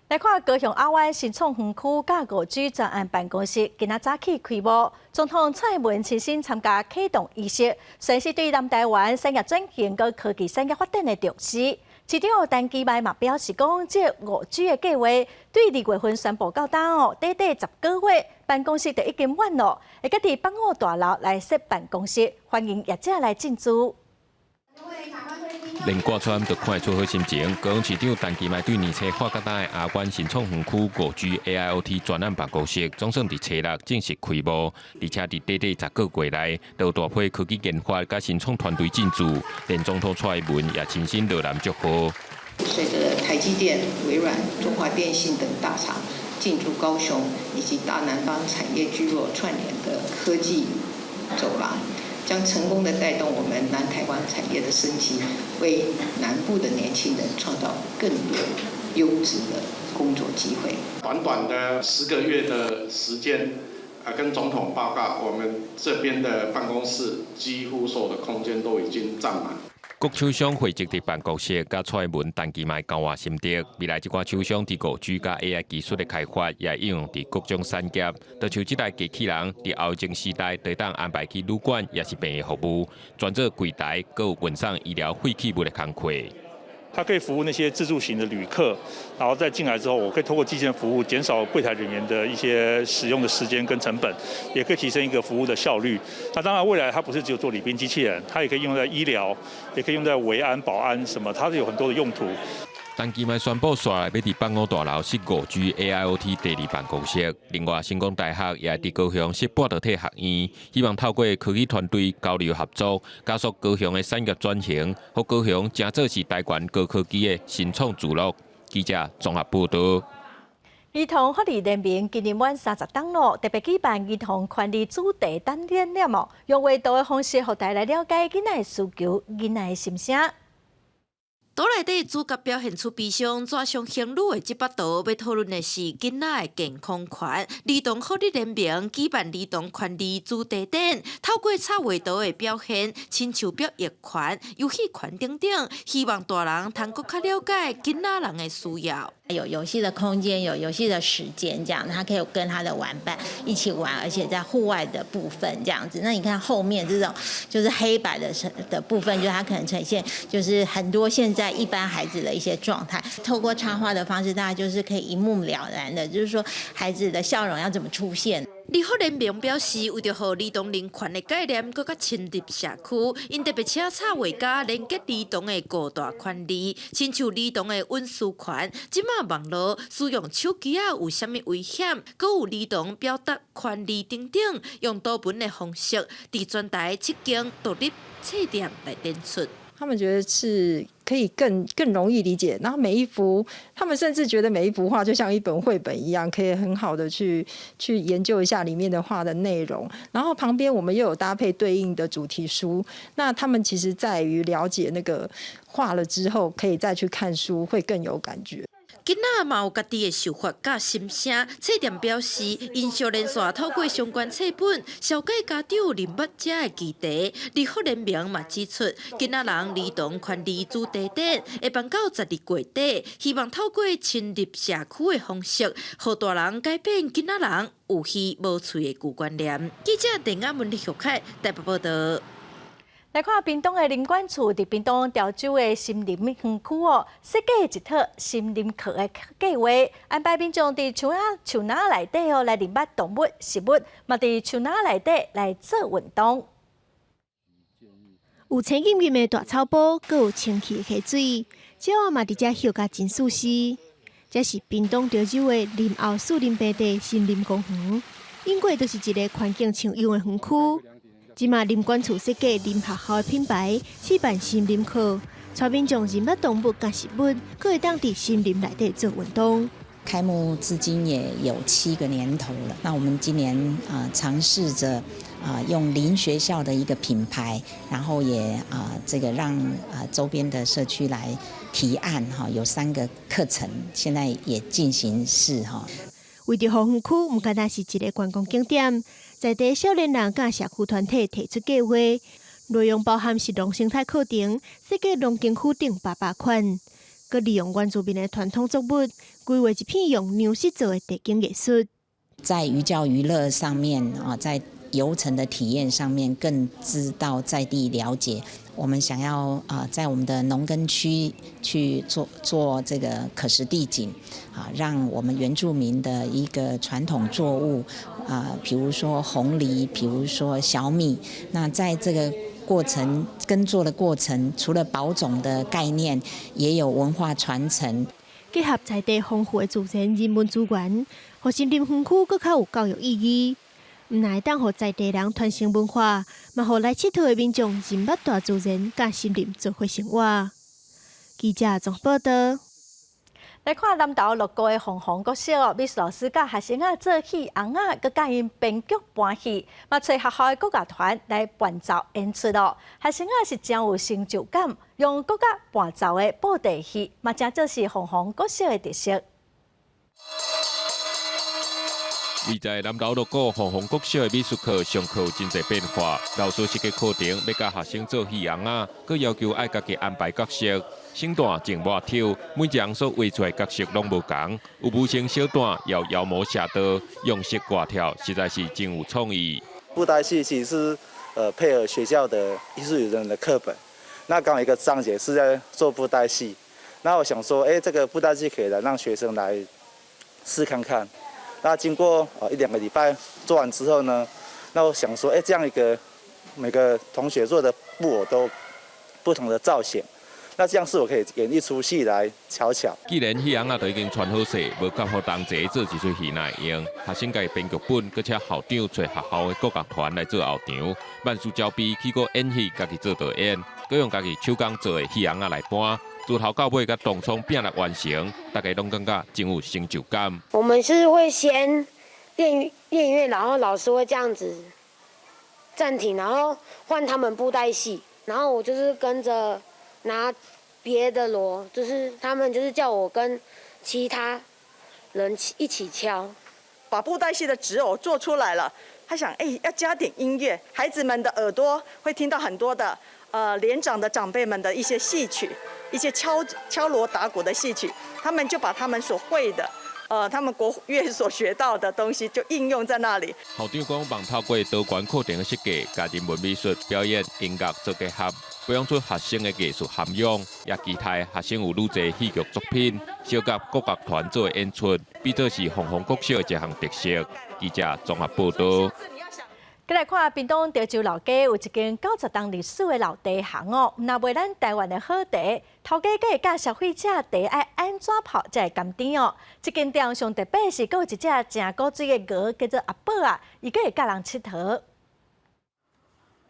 來看高雄亞灣新創園區佮5G 專案辦公室，今仔早起開幕，總統蔡英文親身參加啟動儀式，宣示對南台灣產業轉型佮科技產業發展的重視。市長陳其邁嘛表示講，這5G 的計劃對2月份宣布到今哦，短短10個月，辦公室就已經滿了，會閣佇北五大樓來設辦公室，歡迎業者來進駐。連掛窗就看會出好心情。高雄市長陳其邁對年初發到今的亞灣新創園區5G AIoT 專案辦公室，總算佇初六正式開幕，而且佇短短10個月內，就有大批科技研發佮新創團隊進駐，連總統蔡英文也親身落南祝賀。隨著台積電、微軟、中華電信等大廠進駐高雄，以及大南方產業聚落串聯的科技走廊，將成功的帶動我們南台灣產業的升級，為南部的年輕人創造更多優質的工作機會。短短的10個月的時間，啊，跟總統報告，我們這邊的辦公室幾乎所有的空間都已經佔滿。各廠商匯集佇辦公室，佮蔡英文、陳其邁交換心得。未來這寡廠商佇5G 佮 AI 技術的開發，也應用佇各種產業。就像這台機器人，佇後疫情時代，就會當安排去旅館，抑是病院服務，專做櫃台，閣有運送醫療廢棄物的工課。它可以服務那些自助型的旅客，然後再進來之後，我可以透過機器人服務，減少櫃台人員的一些使用的時間跟成本，也可以提升一個服務的效率。那當然，未來它不是只有做禮賓機器人，它也可以用在醫療，也可以用在維安、保安什麼，它是有很多的用途。陳其邁宣布，紲來欲佇北五大樓設5G AIoT 第二辦公室。另外，成功大學也佇高雄設半導體學院，希望透過科技團隊交流合作，加速高雄的產業轉型，予高雄成做是台灣高科技的新創聚落。記者綜合報導。兒童福利聯盟今年滿30冬囉，特別舉辦兒童權利主題展覽哦，用畫圖的方式，予大家來了解囡仔的需求、囡仔的心聲。圖內底主角表現出悲傷、紙上行女的這幅圖，欲討論的是囡仔的健康權。兒童福利聯盟舉辦兒童權利主題展，透過插畫圖的表現，親像表達權、遊戲權等等，希望大人通閣較了解囡仔人的需要。有遊戲的空間，有遊戲的時間，這樣他可以跟他的玩伴一起玩，而且在戶外的部分這樣子。那你看後面這種就是黑白的的部分，就他可能呈現就是很多現在一般孩子的一些狀態。透過插畫的方式，大家就是可以一目了然的，就是說孩子的笑容要怎麼出現。兒福聯盟表示，為著予兒童人權的概念閣較深入社區，𪜶特別請插畫家連結兒童的五大權利，親像兒童的隱私權，這馬網路使用手機仔有啥物危險，閣有兒童表達權利等等，用圖文的方式，佇全台七間獨立冊店來展出。他們覺得是可以更容易理解，然後每一幅，他們甚至覺得每一幅畫就像一本繪本一樣，可以很好的去研究一下裡面的畫的內容。然後旁邊我們又有搭配對應的主題書，那他們其實在於了解那個畫了之後，可以再去看書，會更有感覺。囡仔嘛有家己的想法佮心聲，冊店表示，𪜶小連續透過相關冊本，紹介家長認捌這个議題。兒福聯盟嘛指出，囡仔人兒童權利主題展會辦到12月底，希望透過深入社區的方式，予大人改變囡仔人有耳無喙的舊觀念。記者鄧亞文、李玉凱台北報導。來看屏東的林管處，佇屏東潮州的森林園區哦，設計一套森林課的計劃，安排民眾佇樹仔樹林內底哦來認捌動物、食物，嘛佇樹林內底來做運動。有青陰陰的大草埔，閣有清氣的溪水，鳥仔嘛佇遮歇甲真舒適。這是屏東潮州的林後樹林平地森林公園，永過就是一個環境清幽的園區。這馬林管處設計林學校的品牌，試辦森林課，帶民眾認捌動物佮食物，閣會當佇森林內底做運動。開幕至今也有7個年頭了。那我們今年啊嘗試着啊用林學校的一個品牌，然後也啊這個讓啊周邊的社區來提案哈，有三個課程，現在也進行式哈。為著予園區毋單單是一个觀光景點，在地少年人佮社區團體提出計劃，內容包含是農生態課程，設計農耕區等百百款，閣利用原住民的傳統作物，規劃一片用糧食做的地景藝術。在寓教於樂上面啊，在遊程的體驗上面，更知道在地了解。我們想要啊，在我們的農耕區去做做這個可視地景，啊，讓我們原住民的一個傳統作物啊，比如說紅藜，比如說小米，那在這個過程耕作的過程，除了保種的概念，也有文化傳承。結合在地豐富的自然人文資源，予森林園區閣較有教育意義。毋但會當予在地人傳承文化，嘛予來𨑨迌的民眾認捌大自然佮森林做伙生活。記者綜合報道。來看南投鹿谷的鳳凰國小，美術老師佮學生仔做戲尪仔，閣教𪜶編劇搬戲，嘛揣學校的國樂團來伴奏演出咯。學生仔是誠有成就感，用國樂伴奏的布袋戲，嘛誠做是鳳凰國小的特色。位在南投鹿谷鳳凰國小的美術課上課有真濟變化，老師設計課程欲佮學生做戲尪仔，閣要求愛家己安排角色，身段前抹抽，每一人所畫出來角色攏無仝，有無聲小段，有妖魔邪道，用色掛跳，實在是真有創意。布袋戲其實是配合學校的藝術語文的課本，那剛好一個章節是在做布袋戲，那我想說，這個布袋戲可以來讓學生來試看看。那經過一兩個禮拜做完之後呢，那我想說，這樣一個每個同學做的布偶都不同的造型，那這樣是我可以演一齣戲來瞧瞧。既然戲尪仔都已經穿好勢，無夾予同齊做一齣戲哪會用？學生家己編劇本，閣請校長揣學校的國樂團來做後場，萬事交備去閣演戲，家己做導演，閣用家己手工做的戲尪仔來搬。自頭到尾，佮當創拼來完成，大家攏感覺真有成就感。我們是會先練練音樂，然後老師會這樣子暫停，然後換他們布袋戲，然後我就是跟着拿別的鑼，就是他們就是叫我跟其他人一起敲，把布袋戲的紙偶做出來了。他想，要加點音樂，孩子們的耳朵會聽到很多的，年長的長輩們的一些戲曲。一些敲敲鑼打鼓的戲曲，他們就把他們所會的，他們國樂所學到的東西就應用在那裡。校長講，望透過多元課程的設計，佮人文美術、表演、音樂做結合，培養出學生的藝術涵養，也期待學生有愈濟戲劇作品，相佮國樂團做演出，比做是鳳凰國小的一項特色。記者綜合報道。再來看屏東潮州老街有一間90冬歷史的老茶行哦，毋但賣咱台灣的好茶，頭家閣會教消費者茶愛按怎泡才會甘甜哦。這間店上特別是閣有一隻誠古錐的鵝，叫做阿寶啊，伊閣會佮人𨑨迌。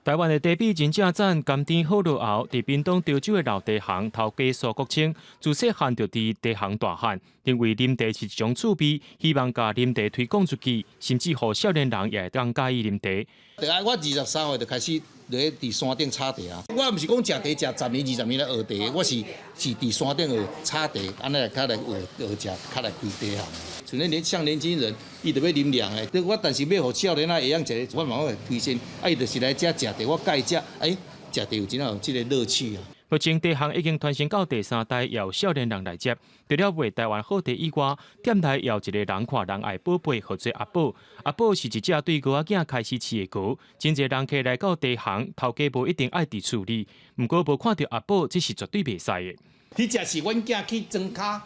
台灣的茶米真正讚，甘甜好落喉。佇屏東潮州的老茶行頭家蘇國清，自細漢就佇茶行大漢，認為啉茶是一種趣味，希望共啉茶推廣出去，甚至予少年人也會當佮意啉茶。對啊，我23歲就開始咧佇山頂採茶啊。我毋是講食茶食10年、20年來學茶，我是佇山頂學採茶，按呢來較來學學食，較來開茶行。像恁年像年輕人，伊就欲啉涼的，我但是欲予少年仔會曉食，我嘛會推薦，啊，伊就是來遮食茶，我教伊食，食茶有真有這个樂趣啊。目前茶行已經傳承到第三代，由少年人來接。除了賣台灣好茶以外，店內也有一個人看人愛寶貝，號做阿寶。阿寶是一隻對鵝仔囝開始飼的鵝。真濟人客來到茶行，頭家無一定愛佇厝裡，毋過無看著阿寶，這是絕對袂使的。彼隻是阮囝去莊跤，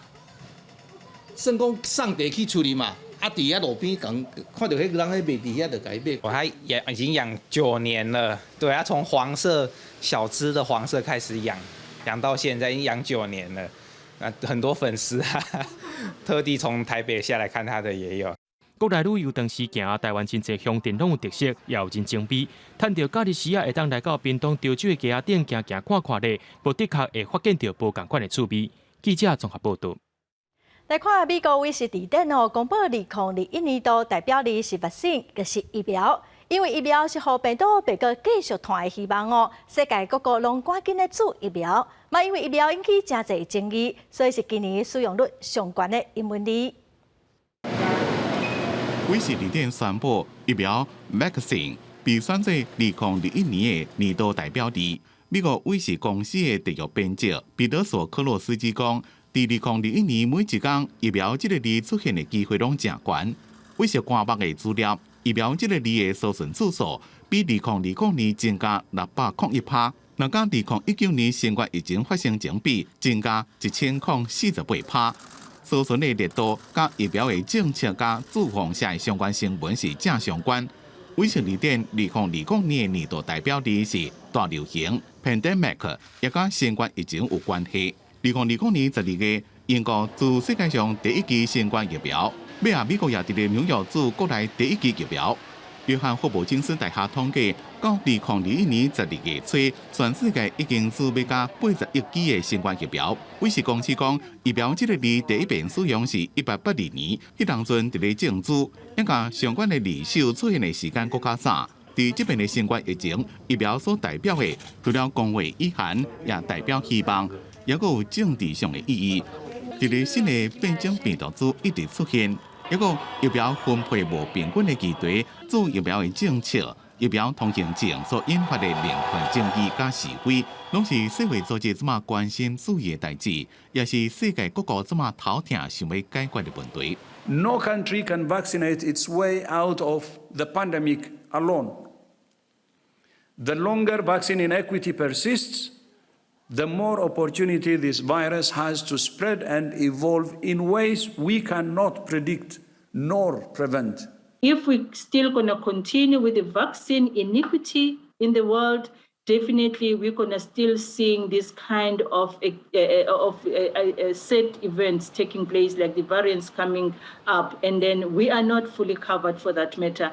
算講送茶去厝裡嘛。啊！佇遐路邊共看著彼个人咧賣佇遐，就共伊買。我還養已經養9年了，對，他從黃色小隻的黃色開始養，養到現在已經養九年了。啊，很多粉絲啊，特地從台北下來看他的也有。國內旅遊當時行，台灣真濟鄉鎮攏有特色，也有人情味。趁著假日時仔，會當來到屏東潮州的街仔頂行行看看咧，無的確會發現著無仝款的趣味。記者綜合報道。來看美國偉士字典哦，公布2021年度代表字是 vaccine，就是疫苗。因為疫苗是予病毒袂閣繼續傳的希望哦。世界各國攏趕緊咧注疫苗，嘛因為疫苗引起誠濟爭議，所以是今年使用率上懸的英文字。偉士字典宣布疫苗 vaccine 被選做2021年的年度代表字。美國偉士公司的特約編輯彼得索克洛斯基講，佇2021年每一工疫苗這个字出現的機會攏誠懸。偉士官網的資料，疫苗這個字的搜尋次數比2020年增加601%，若佮2019年新冠疫情發生前比，增加1048%。搜尋的熱度佮疫苗的政策佮預防射的相關新聞是正相關。偉士字典2020年的年度代表字是大流行 pandemic，也佮新冠疫情有關係。2020年12月，英國注世界上第一劑新冠疫苗，尾仔美國也佇咧紐約注國內第一劑疫苗。約翰霍普金斯大學統計，到2021年12月初，全世界已經注欲甲80億劑的新冠疫苗。偉士公司講，疫苗這個字第一遍使用是1882年，彼當陣佇咧種子，抑佮相關的字首出現的時間閣較早。佇這遍的新冠疫情，疫苗所代表的，除了公衛意涵，也代表希望，抑閣有政治上的意義。佇咧新的變種病毒株一直出現。一個疫苗分配無平均的議題，注疫苗的政策、疫苗通行證所引發的人權爭議佮是非，攏是世衛組織這馬關心注意的代誌，也是世界各國這馬頭痛想欲解決的問題。 No country can vaccinate its way out of the pandemic alone. The longer vaccine inequity persists, the more opportunity this virus has to spread and evolve in ways we cannot predict nor prevent. If we still gonna continue with the vaccine inequity in the world, definitely we're gonna still seeing this kind of sad events taking place, like the variants coming up, and then we are not fully covered for that matter.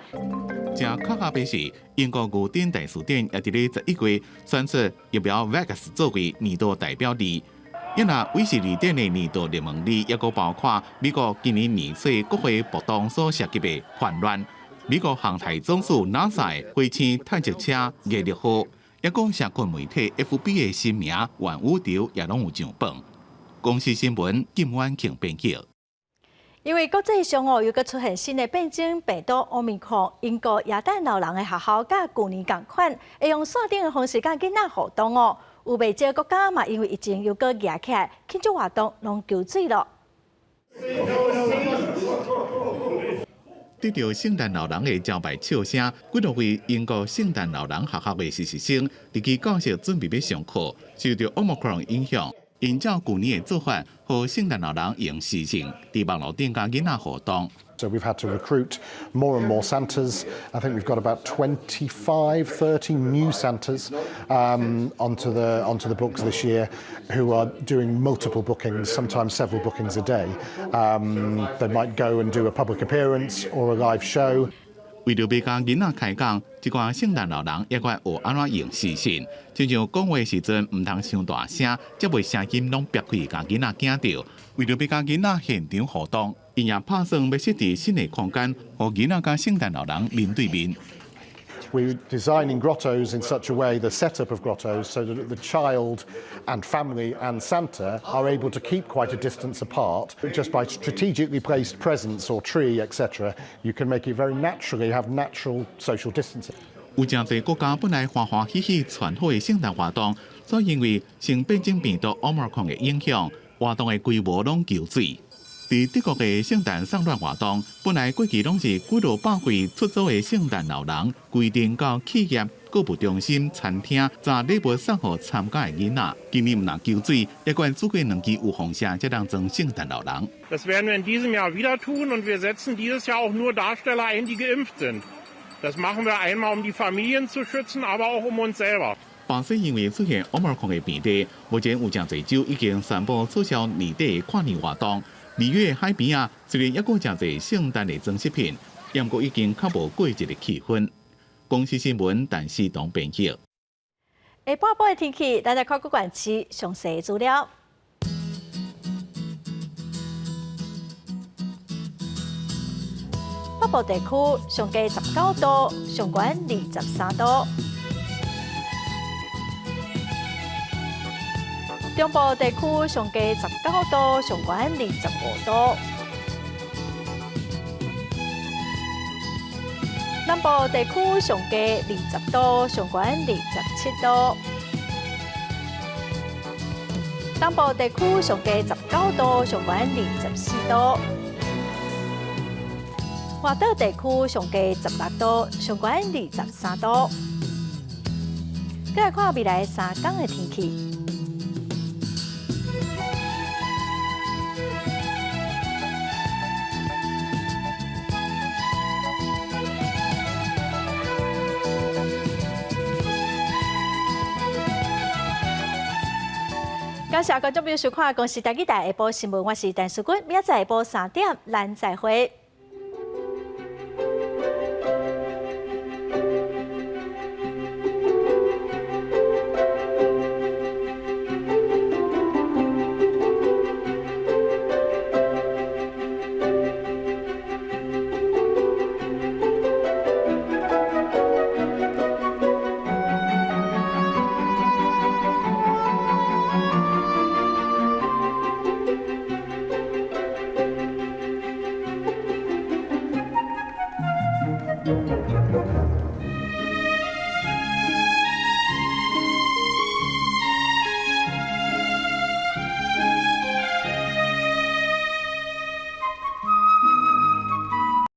誠巧合的是，英國牛津大辭典也佇咧11月選出疫苗 Vax 作為年度代表字。因若偉士字典的年度熱門字，抑閣包括美國今年年初國會暴動所涉及的叛亂、美國航太總署 NASA 的火星探測車月曆號，抑閣社群媒體 FB 的新名元宇宙也攏有上榜。公視新聞金婉慶編輯。因為國際上哦，又閣出現新的變種病毒奧密克戎，英國耶誕老人的學校佮舊年仝款，會用線頂的方式佮囡仔互動哦。有袂少國家嘛，因為疫情又閣夯起來，慶祝活動攏求水囉。得著聖誕老人的招牌笑聲，幾若位英國聖誕老人學校的實習生，佇去教室準備欲上課，受著奧密克戎影響，𪜶照舊年的做法，予聖誕老人用視訊佇網路頂佮囡仔互動。 So we've had to recruit more and more Santas. I think we've got about 25, 30 new Santas onto the books this year who are doing multiple bookings, sometimes several bookings a day. They might go and do a public appearance or a live show. 為著欲佮囡仔開講，這寡聖誕老人猶閣愛學按怎用視訊，親像講話時陣毋通傷大聲，才袂聲音攏煏開，共囡仔驚著。為著欲佮囡仔現場互動，𪜶也拍算欲設置新的空間，予囡仔佮聖誕老人面對面。 We're designing grottos in such a way, the setup of grottos, so that the child and family and Santa are able to keep quite a distance apart. Just by strategically placed presents or tree, etc., you can make it very naturally have natural social distancing. 有誠濟國家本來歡歡喜喜傳好的聖誕活動，所以因為新變種病毒奧密克戎的影響，活動的規模攏求水。佇德國的聖誕送暖活動，本來過去攏是幾落百位出組的聖誕老人，規定到企業、購物中心、餐廳，紮禮物送予參加的囡仔。今年毋但求水，猶閣注過兩支預防射，才通裝聖誕老人。 Das werden wir in diesem Jahr wieder tun und wir setzen dieses Jahr auch nur Darsteller ein, die geimpft sind. Das machen wir einmal, um die Familien zu schützen, aber auch um uns selber. 巴西因為出現奧密克戎的病例，目前有誠濟州已經宣布取消年底的跨年活動。2月海邊啊，雖然猶閣誠濟聖誕的裝飾品，毋過已經較無過節的氣氛。公視新聞，陳思東編輯。下半晡的天氣，咱來看各縣市詳細資料。北部地區上低19度，上懸23度。中部地區上低19度，上懸25度。南部地區上低20度，上懸27度。東部地區上低19度，上懸24度。外島地區上低16度，上懸23度。閣來看未來3工的天氣。感謝觀眾朋友收看《公視台語台》下晡新聞，我是陳淑君，明仔載下晡3點，咱再會。